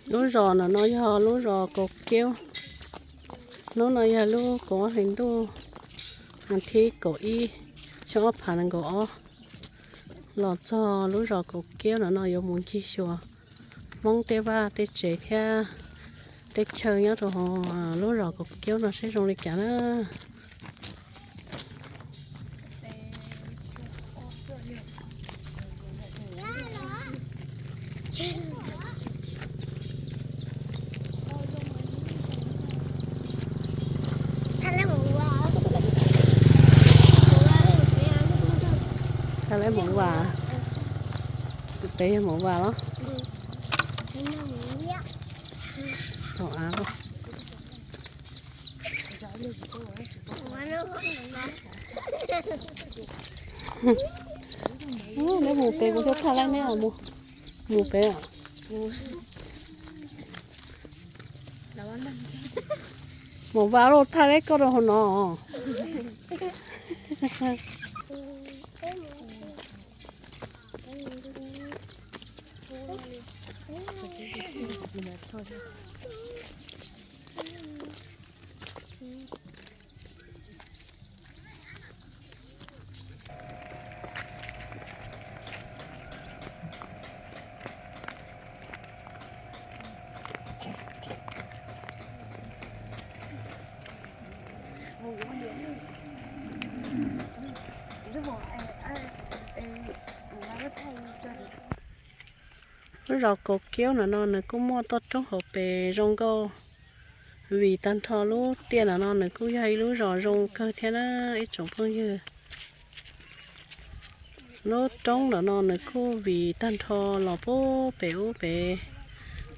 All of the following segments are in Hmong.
Lub zos no no yog lub zos Kaus Kiaub. Hnub no yog lub kaum ob hlis ntuj, thib kaum ib, xyoo ob phav nees nkaum ob. Los txog lub zos Kaus Kiaub no no yuav mus ncig xyuas Hmoob tej vaj tej tsev thiab teb chaws nyob rau hauv lub zos Kaus Kiaub no seb zoo li cas na. Tha lab mov vas, peb yog mov vas los? Hauv av. Neb mus pem, kuv thiaj tha lab neb os. Mus pem os. Mov vas los, tha lab koj rau hauv no. Lub zos Kaus Kiaub no no nws kuj muaj toj roob hauv pes zoo nkauj. Vim tag nrho lub tiaj no no nws kuj yog ib lub zos zoo kawg thiab na ib tsoom phooj ywg. Lub roob no no nws kuj vim tag nrho los puag pem ub pem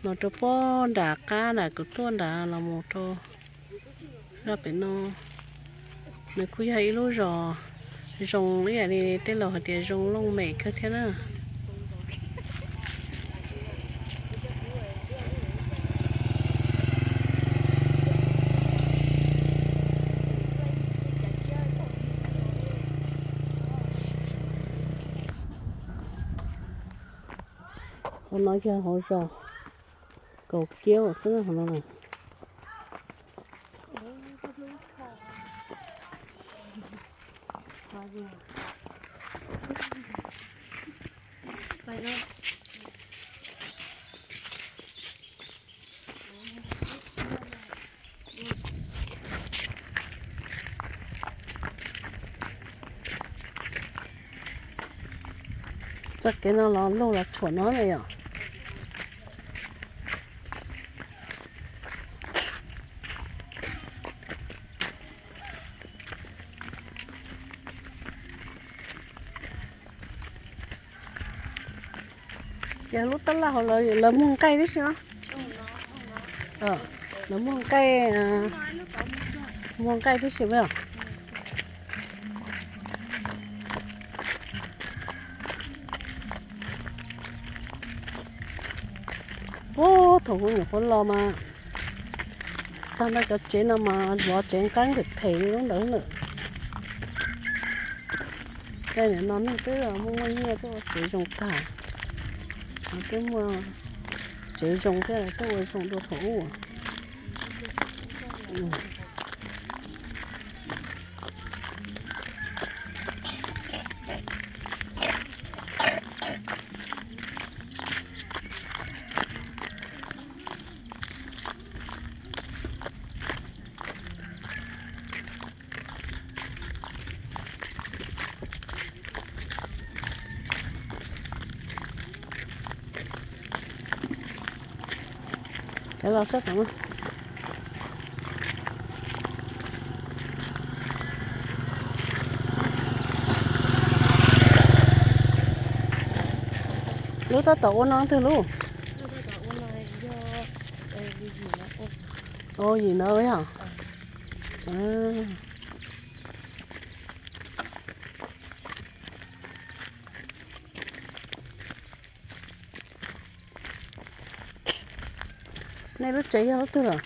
no rau puag nram qab nram kuv tuaj nrad los mus rau zaj pem no. Nws kuj yog ib lub zos zoo ib yam li tej laus hais tias zoo looj mem kawg thiab na. Hauv no yog hauv zos Kaus Kiaub xwb hauv no. Txoj kev no los luj los tshuam no na yom. Ces lub tab laj hauv lawv muag nqaij tib si. Lawv muag nqaij, muag nqaij tib si mas. Ub, thaum kuv nyuam qhuav los mas tag nrho cov tsev no mas vov tsev nqeeb phem phem li lub ntawd lawm. Tej no neeg twb muaj muaj nyiaj tuaj ua tsev zoo tag, twb muaj tsev zoo thiab tuaj ua zoo dua thaum ub. Los sab tom no. Lub tab tom ua no twg lub? Yim no yog. Nej lub tsev yog lub twg lawm?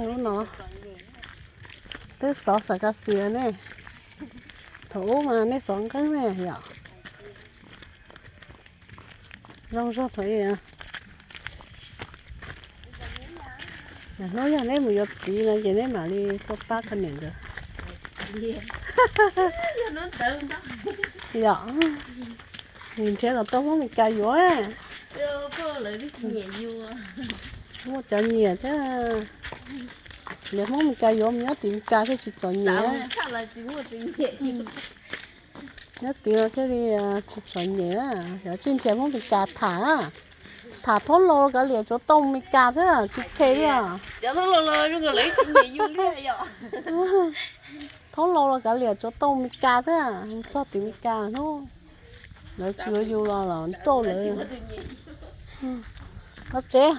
Lub no. Twb xov xav ka xis ne. Thaum ub mas nej xov nqeeb ne yom. Zoo zog thaum ub. Hnub yog neb mus yuav txiv no ces neb mam li tuaj pab koj niam nkawd. Yog, nws nrhiav kom tau Hmoob Meskas yuav. Muaj cov nyiam thiab. Nrhiav Hmoob Meskas yuav mus nyob tim Meskas thiaj tsis txom nyem. Nyob tid no thiaj li tsis txom nyem, yog tsis nrhiav Hmoob Meskas tham. Tham thaub laus kav liam tsuav tau Meskas thiab tsis khe li. Thaub laus los kav liam tsuav tau Meskas thiab, txog tim Meskas hnub lawv tsis yuav yus los los nrauj lawv. Los tsev.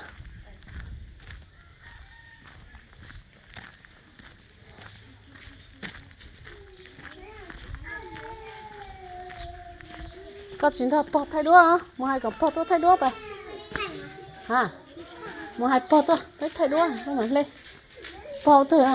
Koj tsis nrog pog thaij duab, mus hais kom pog tuaj thaij duab pas. Ha, mus hais pog tuaj peb thaij duab, koj mam hle. Pog twg?